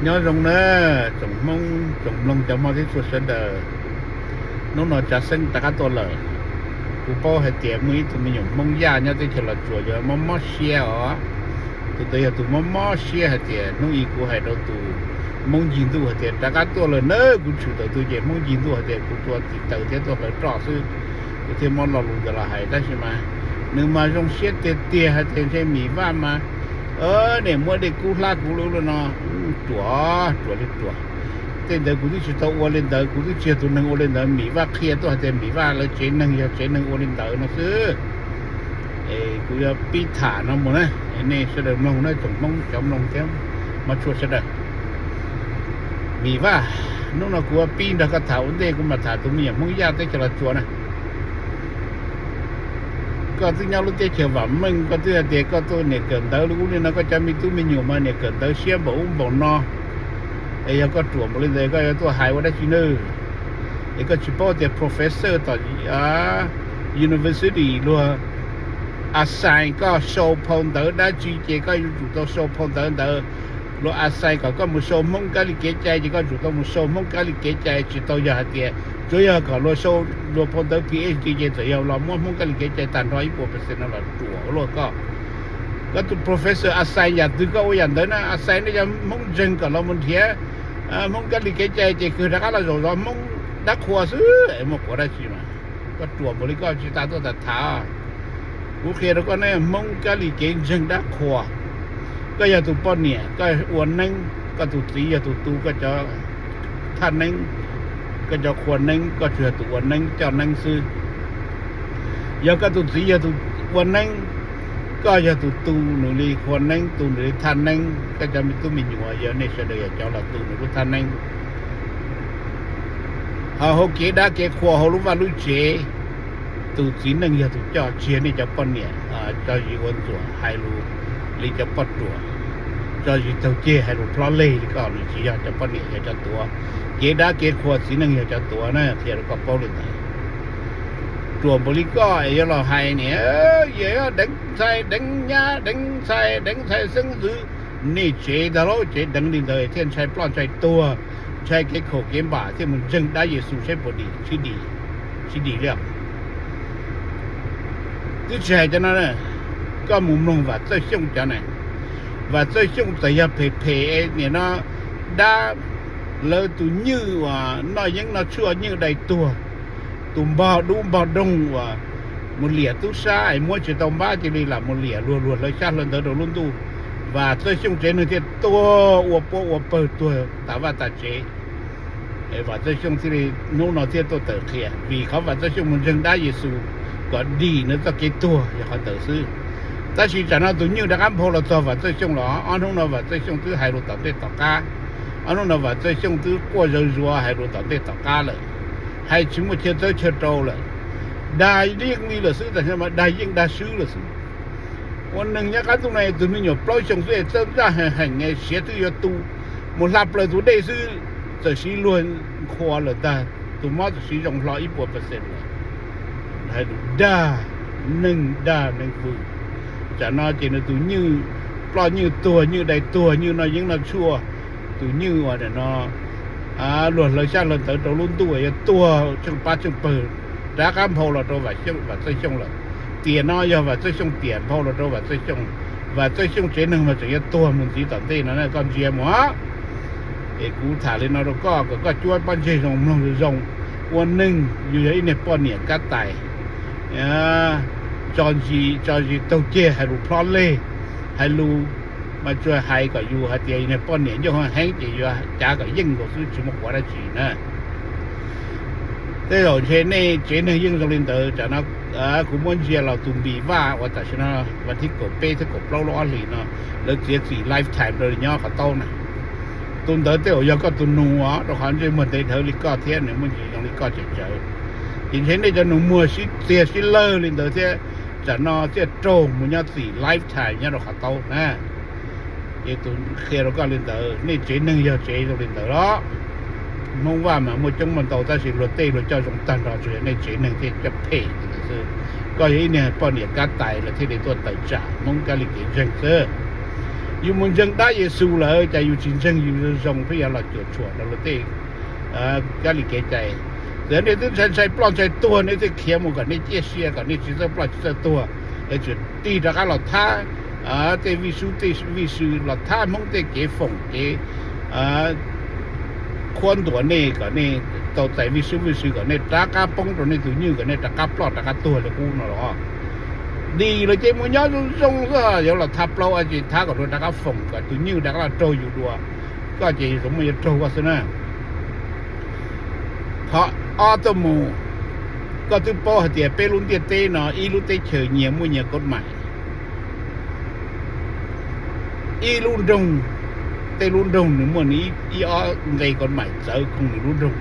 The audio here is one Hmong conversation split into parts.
Nyob zoo na, tsoom Hmoob, tsoom mloog cov Hmoob thiab txhua sawv daws. Hnub no Tsav Xeeb rov qab tuaj lawm. Kuv paub hais tias muaj ib tug me nyuam Hmoob Yaj nyob teb chaws Los Tsuas yog mob mob siab os. Tus ntawd yog tus mob mob siab hais tias hnub i kuv hais rau tus Hmoob Ncig Ntuj hais tias rov qab tuaj lawm na, kuv tshwm tawm tus ces Hmoob Ncig Ntuj hais tias kuv tua tiv taws thiab tuaj hlawv roj xwb, kuv thiaj muab lo lus ntawd los hais. Tab sis mas nws mas zoo siab tiag tiag hais tias ntshe Mim Vaj mas niam muab dej kub hlab kuv lub no. Ruam, ruam li ruam. Tej ntawd kuv twb tsis tau ua li ntawd, kuv twb tsis yog tus neeg ua li ntawd. Mim Vaj qhia tuaj hais tias Mim Vaj lawv tsev neeg yog tsev neeg ua li ntawd no xwb. Kuv yuav pib tham no mus na, nej sawv daws mloog na, tsoom Hmoob cov mloog thiab mog txhua sawv daws. Mim Vaj, hnub no kuv yuav pib nrog koj tham ua ntej, kuv mam tham tus me nyuam Hmoob Yaj teb chaws Los Tsuas na. Koj twb nyob lub teb chaws vam meej, koj twb hais tias koj tuaj niam kawm ntawv li ub li no, koj cov me tub me nyuam mas niam kawm ntawv siab npaum ub npaum no. Es yog koj ruam npaum li ntawd koj yuav tuaj hais ua dab tsi nawb? Es koj tsis paub tias professor tom university luag assign koj sau phau ntawv dab tsi ces koj yuav tsum tau sau phau ntawv ntawd. Luag assign kom koj mus sau Hmoob kab li kev cai ces koj tsum tau mus sau Hmoob kab li kev cai, tsis tau yog hais tias tsuav yog kom luag sau luag phau ntawv PhD ces txawm yog los muab Hmoob kab li kev cai tag nrho ib puas percent no los ruam luaj koj. Koj tus professor assign yam twg koj ua yam ntawd na, assign nej cov Hmoob ntseeg kom los mus nrhiav Hmoob kab li kev cai ces kawg rov qab los zaum zov Hmoob dab qhua xwb, muaj quav dab tsi mas. Koj ruam npaum li koj tsis tas tuaj tham tham. Kuv qhia rau koj ne, Hmoob kab li kev ntseeg dab qhua. Koj yog tus poj niam koj ua neeb, koj tus txiv yog tus tu koj cov thaj neeb, koj cov qhua neeb, koj tsuas yog tus ua neeb coj neeb xwb. Yog koj tus txiv yog tus ua neeb, koj yog tus tu nws li qhua neeb, tu nws li thaj neeb, koj cov me tub me nyuam yog nej sawv daws yog cov los tu nws lub thaj neeb. Ho hauv kev dab kev qhua hauv lub vaj lub tsev, tus txiv neej yog tus coj, tsis yog nej cov poj niam tso zis ua ntxuam hais lus li cov poj ruam, tso zis taug ceg hais lus plhob leg li koj, nws tsis yog cov poj niam, yog cov tuav. Kev dab kev qhua txiv neej yog cov tuav na, qhia rau koj paub li ntawd. Ruam npaum li koj es yuav los hais niam, deev ntxhais deev nyab, deev ntxhais deev ntxhais xeeb ntxwv. Nej tsev ntag lauj, tsev deev li ntawd thiaj ntshai ploj ntshai tuag, ntshai kev khaum kev npam thiaj mus ntseeg dab Yexus saib puas dim, tsis dim, tsis dim li. Twb tsis hais cov no, koj mus mloog Vam Txawj Xyooj cov ne. Vam Txawj Xyooj txawm yog phem phem nim no dab, lawv tus nywj uas noj yeeb noj tshuaj, nywj dai tuag, tus npog dub npog doog uas mus liam tub sab es muab tsis tau npab cia li lam mus liam luag, luag hlawv xyab hlawv ntawv rau lub ntuj. Vam Txawj Xyooj tsev neeg thiaj tuag ua puab ua pawg tuag tas vaj tas tsev. Vam Txawj Xyooj thiaj li hnub no thiaj tuaj tawm qhia, vim qhov Vam Txawj Xyooj mus ntseeg dab Yexus kom dim nws txoj kev tuag yog qhov ntawd xwb. Tab sis tsam no tus nywj rov qab nphau los txog Vam Txawj Xyooj los, ob hnub no Vam Txawj Xyooj twb hais lus tom ntej tom qab. Ob hnub no Vam Txawj Xyooj twb quaj zauv zuav hais lus tom ntej tom qab lawm. Hais tsis muaj chaw txawb chaw rau lawm. Dag yeej li lawm xwb, tam sim no dag yeej dag swb lawm xwb. Ua neeg nyob qab ntuj no tus me nyuam plaub xyoos xwb es txawj ntsaj heev heev, siav twb yuav tu, mus hla plaws tus dej xwb txawm siv luag nqhuas lawm ntag, tus mob txawm siv zoo hlo ib puas percent lawm. Hais lus dag, neeg dag neeg vwm. Tsam no ces nws tus nywj ploj nywj tuag, nywj dai tuag, nywj noj yeeb noj tshuaj, tus nywj uas nim no luag hlawv xyab hlawv ntawv rau lub ntuj yuav tuag tsheej pab tsheej pawg, rov qab nphau los rau Vam Txawj Xyooj lawm. Tiam no yog Vam Txawj Xyooj tiam nphau los rau Vam Txawj Xyooj. Vam Txawj Xyooj tsev neeg mas tseem yuav tuag mus ntxiv tom ntej no na, koj ntsia mus. Es kuv tham li no rau koj kom koj cuab pob ntseg zoo mloog zoo zoo. Ua neeg yus yog ib niag poj niam kab tais, tso zis, tso zis taug ceg hais lus plhob leg, hais lus mas tsuas hais kom yus hais tias yus niag poj niam ncauj heev heev ces yuav cav kom yeej nkaus xwb, tsis muaj quav dab tsi na. Tej zaum ntshe nej tsev neeg yeej zoo li ntawd. Tam no kuv muab ntsia los tus Npis Vaj uas tam sim no vas thib kaum peb thiab kaum plaub lub ob hlis no lawv txiav txim lifetime rau nws nyob qhov taub na. Tus ntawd tej zaum yog koj tus nus os, rau qhov ntsej muag ntev dhawv li koj thiab nws muaj ntsis zoo li koj tsem tsawv. Ces ntshe nej cov nus muag sib txiag sib lawg li ntawd thiab, tsam no thiaj raug mus nyob txim lifetime nyob rau qhov taub na. Ces tus qhia rau koj li ntawd, nej tsev neeg yog tsev zoo li ntawd los. Hmoob Vaj mas muaj coob muaj ntau tab sis luag tej luag coj zoo tag nrho, tsuas yog nej tsev neeg thiaj coj phem li ntawd xwb. Koj yog ib niag poj niam kab tais lawv thiaj li tuaj tawm tsam Hmoob kab li kev ntseeg xwb. Yus mus ntseeg dab Yexus lawm cas yus tsis ntseeg yus zoo zoo pheej yuav los cuam tshuam rau luag tej kab li kev cai. Txawm nej twb ntshai ntshai ploj ntshai tuag nej thiaj khiav mus kom nej ciaj sia kom nej tsis txawj ploj tsis txawj tuag, es tseem tig rov qab los thab tej vij sub tej vij sw, los thab Hmoob tej kev foom kev qhuab ntuas nej kom nej tau txais vij sub vij sw kom nej rov qab poob rau nej tus nywj kom nej rov qab ploj rov qab tuag li qub no los. Dim lawm ces mus nyob zoo zoo xwb, yuav los thab plaub ab tsi thab kom luag rov qab foom kom tus nywj rov qab los raug yus dua. Koj ces zoo muaj yuav raug koj xwb na. Qhov ob tuaj mus, koj twb paub hais tias peb lub ntiaj teb no ib lub teb chaws nyias muaj nyias kod mais. Ib lub nroog, tej lub nroog nws muaj nws ib ob nqe kod mais txawv khoo nws lub nroog.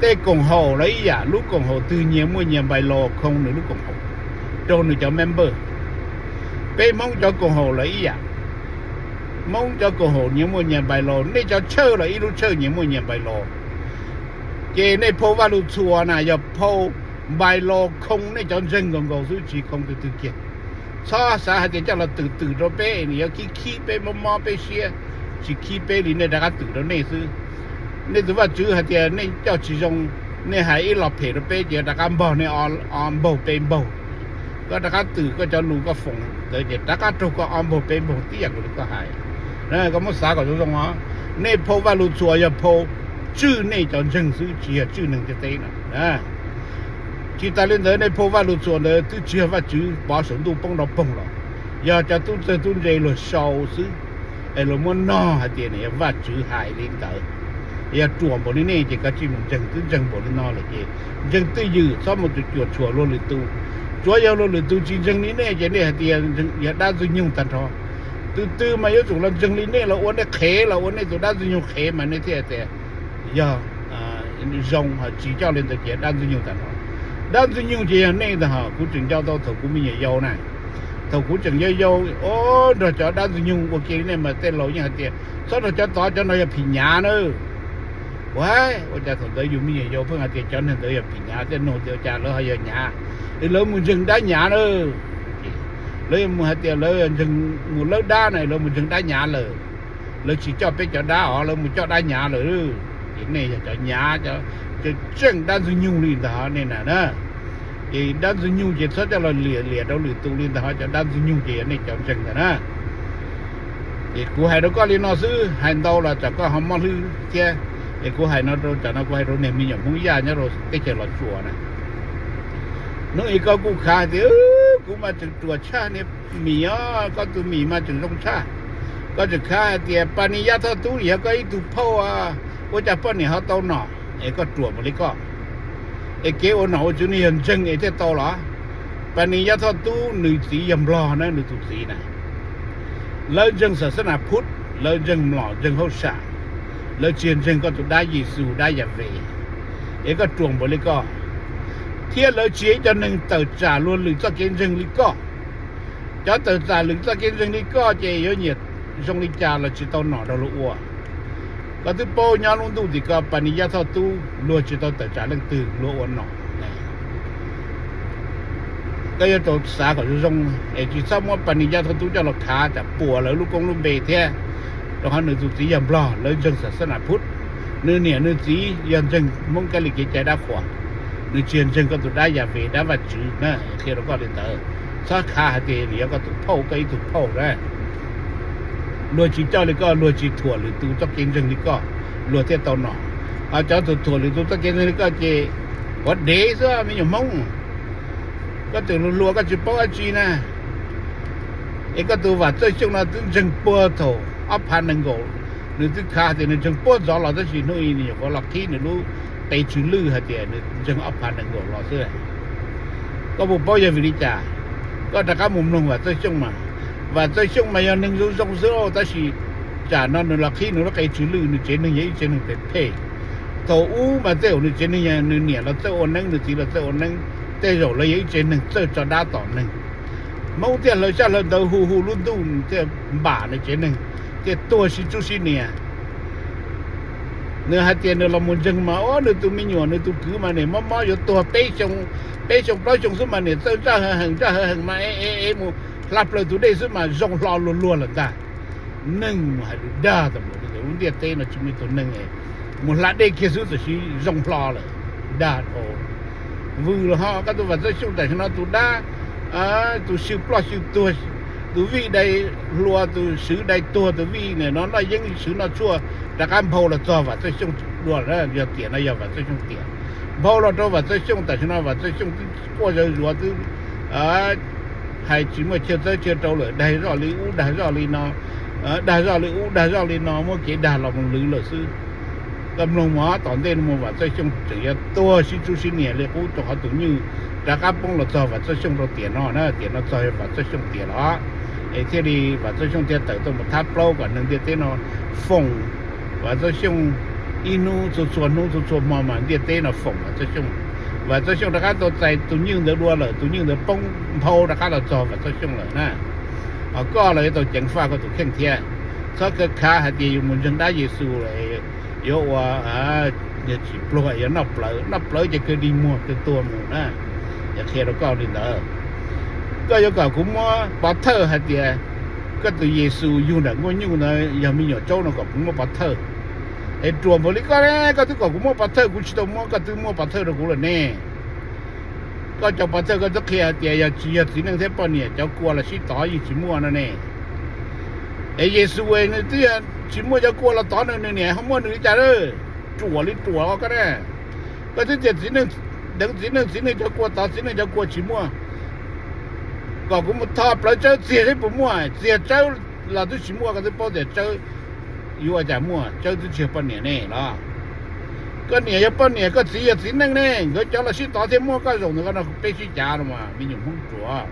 Tej koom haum los ib yam, lub koom haum twg nyias muaj nyias npai los khoo nws lub koom haum rau nws cov member. Peb Hmoob cov koom haum los ib yam, Hmoob cov koom haum nyias muaj nyias npai los, nej cov tshawj los ib lub tshawj nyias muaj nyias npai los. Ces nej phau Vaj Lug Txhua na yog phau npai los khoo nej cov ntseeg nkaus nkaus xwb tsis khoo tus twg kiag. Txhob xav hais tias coj los twm twm rau peb nws yuav khib khib peb mob mob peb siab, tsis khib peb li nej rov qab twm rau nej xwb. Nej tus Vaj Tswv hais tias nej coj tsis zoo, nej hais ib los phem rau peb ces rov qab npog nej o npaug peb npaug. Koj rov qab twm koj cov lus koj foom ntawd ces rov qab raug koj o npaug peb npaug tib yam nkaus li koj hais. Koj muab xav kom zoo zoo os. Nej phau Vaj Lug Txhua yog phau tswj nej cov ntseeg xwb tsis yog tswj neeg ntiaj teb no. Tsis tas li ntawd nej phau Vaj Lug Txhua ntawd twb tsis yog Vaj Tswv pov saum ntuj poob nrov poog los, yog cov tub txawg tub ntse luag sau xwb, es luag muab nog hais tias nws yog Vaj Tswv hais li ntawd. Yog ruam npaum li nej ces koj tsis mus ntseeg, twb ntseeg npaum li no lawm ces ntseeg twj ywm txhob mus cuam tshuam luag lwm tus. Tsuav yog luag lwm tus tsis ntseeg li nej ces nej hais tias yog dab ntxwg nyoog tag nrho. Tus twg mas yuav tsum los ntseeg li nej los ua nej qhev los ua nej tus dab ntxwg nyoog qhev mas nej thiaj tias yog zoo, tsis coj li ntawd ces dab ntxwg nyoog tag nrho. Dab ntxwg nyoog ces yog nej ntag. Kuv tseem nco tau thaum kuv me nyuam yau na, thaum kuv tseem yau yau, o, nrog cov dab ntxwg nyoog ua ke li nej mas tej laus yeej hais tias txhob nrog cov tod, cov no yog phim nyav na. Ua, ua cas thaum ntawd yus me nyuam yau pheej hais tias cov neeg ntawd yog phim nyav, tej nug tias ua cas lawv ho yog nyav, es lawv mus ntseeg dab nyav na. Lawv mus hais tias lawv ntseeg, mus lawb dab na, lawv mus ntseeg dab nyav lawm. Lawv tsis coj peb cov dab os, lawv mus coj dab nyav lawm. Ces nej yog cov nyav, cov tseem dab ntxwg nyoog li ntag nej na. Ces dab ntxwg nyoog ces txhob coj los liam liam rau lwm tus li ntag, cov dab ntxwg nyoog ces yog nej cov ntseeg ntag na. Ces kuv hais rau koj li no xwb, hais ntau los tsam koj ho mob hlwb thiab. Es kuv hais no rau, tsam no kuv hais rau niag me nyuam Hmoob Yaj nyob rau teb chaws Los Tsuas na. Hnub ib koj kuj khav tias kuv mas tseem ruam tshaj niag Mim os, koj tus Mim mas tseem zoo tshaj. Koj tseem khav hais tias Pas Nis Yaj Thoj Tub yog koj ib tug phauj, ua cas poj niam ho tau nom, es koj ruam npaum li koj. Es kev ua nom ua tswv ne yog ntseeg es thiaj tau los? Pas Nis Yaj Thoj Tub nws txiv yog Nplog na, nws tus txiv na. Lawv ntseeg xas xab nas Phut, lawv ntseeg mlom ntseeg hauj sam, lawv tsis yog ntseeg koj tus dab Yexus dab Yaves, es koj ruam npaum li koj. Thiab lawv tsis yog ib co neeg tawm tsam luag lwm txoj kev ntseeg li koj. Cov tawm tsam lwm txoj kev ntseeg li koj ces yuav nyiam zoo li cas los tsis tau nom nrog luag ua. Koj twb paub nyob lub ntuj tim ko Pas Nis Yaj Thoj Tub luag tsis tau tawm tsam leej twg luag ua nom. Koj yuav tau xav kom zoo zoo es tsis txhob muab Pas Nis Yaj Thoj Tub coj los khav tsam puas lawv lub koob lub npe thiab. Rau qhov nws tus txiv yog Nplog, lawv ntseeg xas xab nas Phut, nws niam nws txiv yog ntseeg Hmoob kab li kev cai dab qhuas, nws tsis yog ntseeg koj tus dab Yaves dab Vaj Tswv na. Qhia rau koj li ntawd, txhob khav hais tias nws yog koj tus phauj, koj ib tug phauj na. Luag tsis coj li koj, luag tsis thuam lwm tus txoj kev ntseeg li koj, luag thiaj tau nom. Ho cov tus thuam lwm tus txoj kev ntseeg li koj ces quav dev xwb me nyuam Hmoob. Koj tseem luag hluas koj tsis paub dab tsi na. Es koj tus Vam Txawj Xyooj no twb ntseeg puag thaum ob phav nees nkaum, nws twb khav tias nws ntseeg puag ntxov los tab sis hnub i nws nyuam qhuav los qhib nws lub qe tsw lwj hais tias nws ntseeg ob phav nees nkaum los xwb. Koj puas paub yog vim li cas? Koj rov qab mus mloog Vam Txawj Xyooj mas. Vam Txawj Xyooj mas yog neeg zoo zoo xwb tab sis tsam no nws los qhib nws lub qe tsw lwj, nws tsev neeg yog ib tsev neeg phem phem. Thaum ub mas tej zaum nws tsev neeg yog nws niam los txawj ua neeb, nws txiv los txawj ua neeb, tej zaum lawv yog ib tsev neeg txawj tso dab tom neeg. Hmoob thiaj hlawv xyab hlawv ntawv hu hu lub ntuj thiaj npam nws tsev neeg, thiaj tuag sib tsub sib nias. Nws hais tias nws los mus ntseeg mas o nws tus me nyuam nws tus kwv mas niam mob mob yuav tuag peb xyoo, peb xyoo plaub xyoo xwb mas niam txawj ntsaj hav heem ntsaj hav heem mas e e e mus hla plaws tus dej xwb mas zoo hlo luag luag lawm ntag. Neeg mus hais lus dag tas mus li ntawd, lub ntiaj teb no tsis muaj ib tug neeg, mus hla dej kiag xwb tam sim zoo hlo lawm, dag dhau. Vwm los ho koj tus Vam Txawj Xyooj tam sim no tus dab, tus swm ploj swm tuag, tus vij dai hlua, tus swv dai tuag, tus vij nim no noj yeeb swv noj tshuaj, rov qab nphau los txog Vam Txawj Xyooj dua. Yog tiam no yog Vam Txawj Xyooj tiam, nphau los rau Vam Txawj Xyooj tam sim no Vam Txawj Xyooj twb quaj zawv zuav, twb hais tsis muaj chaw txawb chaw rau lawm, dag zoj li ub dag zoj li no, dag zoj li ub dag zoj li no, muab kev dag los mus lwv lawm xwb. Koj mloog mov tom ntej no mus Vam Txawj Xyooj tseem yuav tuag sib tsub sib nias li qub rau qhov tus nywj rov qab poob los txog Vam Txawj Xyooj rau tiam no na, tiam no txog Vam Txawj Xyooj tiam los, es thiaj li Vam Txawj Xyooj thiaj tawm tuaj mus thab plaub kom neeg ntiaj teb no foom Vam Txawj Xyooj ib hnub txhua txhua hnub txhua txhua hmo mas ntiaj teb no foom Vam Txawj Xyooj. Vam Txawj Xyooj rov qab tau txais tus nywj ntawd dua lawm, tus nywj ntawd poob nphau rov qab los txog Vam Txawj Xyooj lawm na. Ho koj los yuav tau ceev faj koj tus kheej thiab. Txhob khav khav hais tias yus mus ntseeg dab Yexus yuav ua, yog tsis pluag yuav noj plawv, noj plawv ces kawg dig muag kawg tuag mus na. Yog qhia rau koj li ntawd, koj yuav kom kuv muab pov thawj hais tias koj tus Yexus yug nram nkuaj nyuj ntawd yog me nyuam tsaub no kom kuv muab pov thawj. Es ruam npaum li koj ne, koj twb kom kuv muab pov thawj, kuv tsis tau muab, koj twb muab pov thawj rau kuv lawm ne. Koj cov pov thawj koj twb qhia tias yog tsis yog txiv neej thiab poj niam, cov kua los sib tov yeej tsis muaj no ne. Es Yexus nws twb yog tsis muaj cov kua los tov nws, nws niam ho muaj nws li cas lawm? Ruam li ruam koj na. Koj twb tias txiv neej deev txiv neej, txiv neej cov kua tov txiv neej cov kua tsis muaj. Kom kuv mus tho plawv tsawb txiag seb puas muaj, txiag tsawb los twb tsis muaj, koj twb paub tias tsawb yuav ua cas muaj, tsawb twb tsis yog poj niam ne los. Koj niam yog poj niam, koj txiv yog txiv neej ne, nkawd cov los sib tov thiaj muaj, koj zaum ntawd koj no peb sib cav no mas me nyuam Hmoob ruam.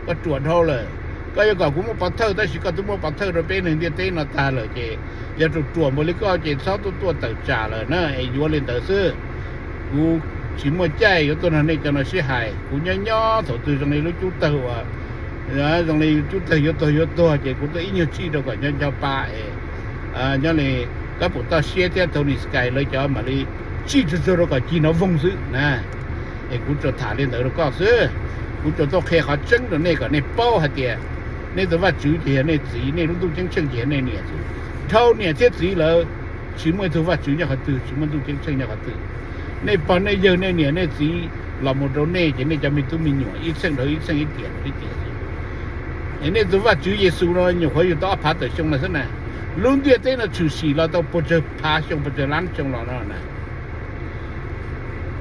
Koj ruam dhau lawm. Koj yuav kom kuv muab pov thawj tab sis koj twb muab pov thawj rau peb neeg ntiaj teb no tag lawm ces yog ruam ruam npaum li koj ces txhob tuaj tuaj tawm tsam lawm na, es yuav li ntawd xwb. Kuv tsis muaj caij yuav tuaj nrog nej cov no sib hais, kuv nyob nyob thaum twg zoo li lub cub tawg uas, zoo li cub tawg yuav tuag yuav tuag ces kuv tuaj ib nyuag tsij rau kom nco nco pa es nyob li Kab Pum Toj Siab thiab Tony Sky lawv cov mam li tsij tsuag tsuag rau kom cig nov voog xwb na. Es kuv tsuas tham li ntawd rau koj xwb. Kuv tsuas tuaj qhia qhov tseeb rau nej kom nej paub hais tias nej tus Vajtswv ces yog nej txiv, nej lub ntuj ceeb tsheej ces yog nej niam xwb. Dhau niam thiab txiv lawm, tsis muaj ib tug Vajtswv nyob qhov twg, tsis muaj ntuj ceeb tsheej nyob qhov twg. Nej pog nej yawg nej niam nej txiv los mus rau nej ces nej cov me tub me nyuam ib txheej dhau ib txheej, ib tiam dhau ib tiam xwb. Es nej tus Vajtswv Yexus no nyuam qhuav yug tau ob phav tawm xyoo no xwb na. Lub ntiaj teb no tshwm sim los tau pua tsawg phav xyoo, pua tsawg lab xyoo los no na.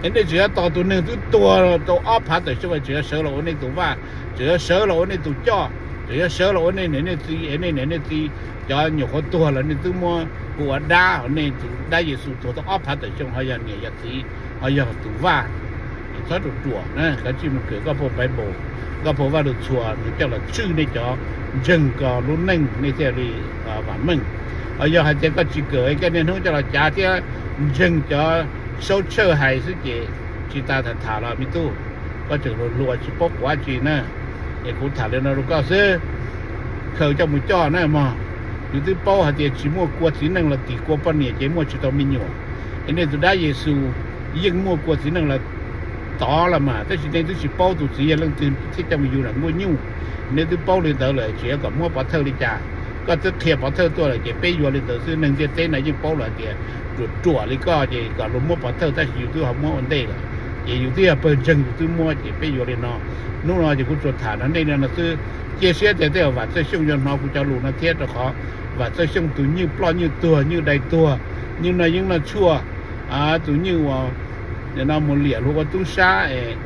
Es nej tseem yuav tos tus neeg twb tuag tau ob phav tawm xyoo tseem yuav sawv los ua nej tus vaj, tseem yuav sawv los ua nej tus coj, tseem yuav sawv los ua nej niam nej txiv, es nej niam nej txiv cov nyuam qhuav tuag lawm nej twb muab hu ua dab, nej tus dab Yexus tuag tau ob phav tawm xyoo ho yog niam yog txiv ho yog tus vaj. Txhob ruam ruam na, kav tsij mus kawm koj phau Bible, koj phau Vaj Lug Txhua nws coj los tswj nej cov ntseeg ko lub neej nej thiaj li vam meej. Ho yog hais tias koj tsis kawm, koj niaj hnub coj los cav thiab ntseeg cov saub tshawj hais xwb ces tsis tas tham tham los me tub, koj tseem hluas hluas tsis paub quav tsi na. Es kuv tham li no rau koj xwb, khaws coj mus coj na mog. Yus twb paub hais tias tsis muaj kua txiv neej los tim kua poj niam ces muaj tsis tau me nyuam. Es nej tus dab Yexus yeej muaj kua txiv neej los tod los mas, tab sis nej twb tsis paub tus txiv yog leej twg thiaj coj mus yug nram nkuaj nyuj. Nej twb paub li ntawd lawm tseem yuav kom muab pov thawj li cas? Koj twb qhia pov thawj tuaj lawm ces peb yuav li ntawd xwb. Neeg ntiaj teb no yeej paub lawm hais tias ruam ruam li koj ces kom luag muab pov thawj, tab sis yus twb ho muab ua ntej lawm. Ces yus twb yog pawg ntseeg yus twb muab ces peb yuav li no. Hnub no ces kuv tsuas tham no nej li no xwb. Cia siab tias tej zaum Vam Txawj Xyooj yuav hnov kuv cov lus no thiab, rau qhov Vam Txawj Xyooj tus nywj ploj nywj tuag, nywj dai tuag, nywj noj yeeb noj tshuaj, tus nywj uas no mus liam luag ua tub sab es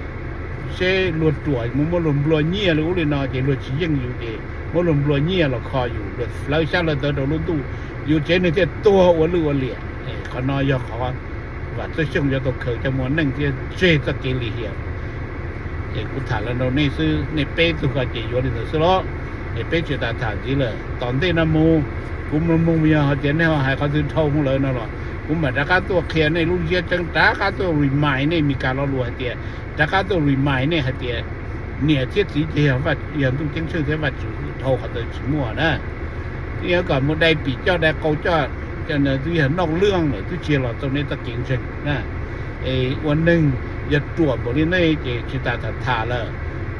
seb luag ruam mus muab luag nplua nyiaj li ub li no ces luag tsis yeej yus ces muab luag nplua nyiaj los kho yus, luag hlawv xyab hlawv ntawv rau lub ntuj, yus tsev neeg thiaj tuag ua lwj ua liam. Qhov no yog qhov Vam Txawj Xyooj yuav tau khaws coj mus ua neej thiab tseg txoj kev lim hiam. Ces kuv tham los rau nej xwb, nej peb tug ko ces yuav li ntawd xwb los. Es peb tsis tas tham ntxiv lawm, tom ntej no mus kuv mloog mloog yog hais tias nej ho hais qhov twg dhau mus lawm no los kuv mam rov qab tuaj qhia nej lub ntsiab tseeb, rov qab tuaj remind nej Mis Kas lo lus hais tias, rov qab tuaj remind nej hais tias niam thiab txiv ces yog ntuj ceeb tsheej thiab Vajtswv, dhau qhov ntawd tsis muaj na. Twb yog kom mus dai pim coj dai qau coj, twb yog noj lwj lawm twb tsis yog los txog nej txoj kev ntseeg na. Es ua neeg yog ruam npaum li nej ces tsis tas tham tham lawm.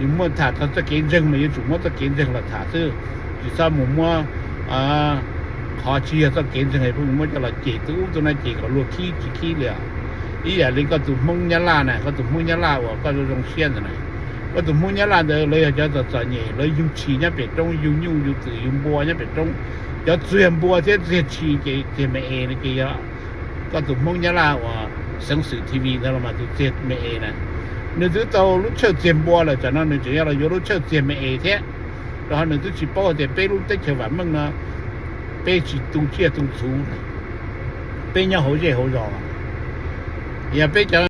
Yus muaj tham txog txoj kev ntseeg mas yuav tsum muab txoj kev ntseeg los tham xwb, tsis txhob mus muab qhov tsis yog txoj kev ntseeg pheej muab coj los cem tus ub tus no, cem kom luag khib tsis khib li os. Ib yam li koj tus Hmoob Nyab Laj na, koj tus Hmoob Nyab Laj uas koj zoo zoo siab ntawd na, koj tus Hmoob Nyab Laj ntawd lawv yog cov txom txom nyem, lawv yug tshis nyob pem roob, yug nyuj yug twm yug npua nyob pem roob, cov txiag npua thiab txiag tshis ces txiag me es no ces yog koj tus Hmoob Nyab Laj uas Xeev Xwm T V ntawd los mas tus txiag me es na, nws twb tau lub tshawj txiag npua lawm, tsam no nws tseem yuav los yuav lub tshawj txiag me es thiab. Rau qhov nws twb tsis paub tias peb lub teb chaws vam meej no peb tsis tu tsiaj tu txhu, peb nyob hauv zej hauv zos, yog peb cov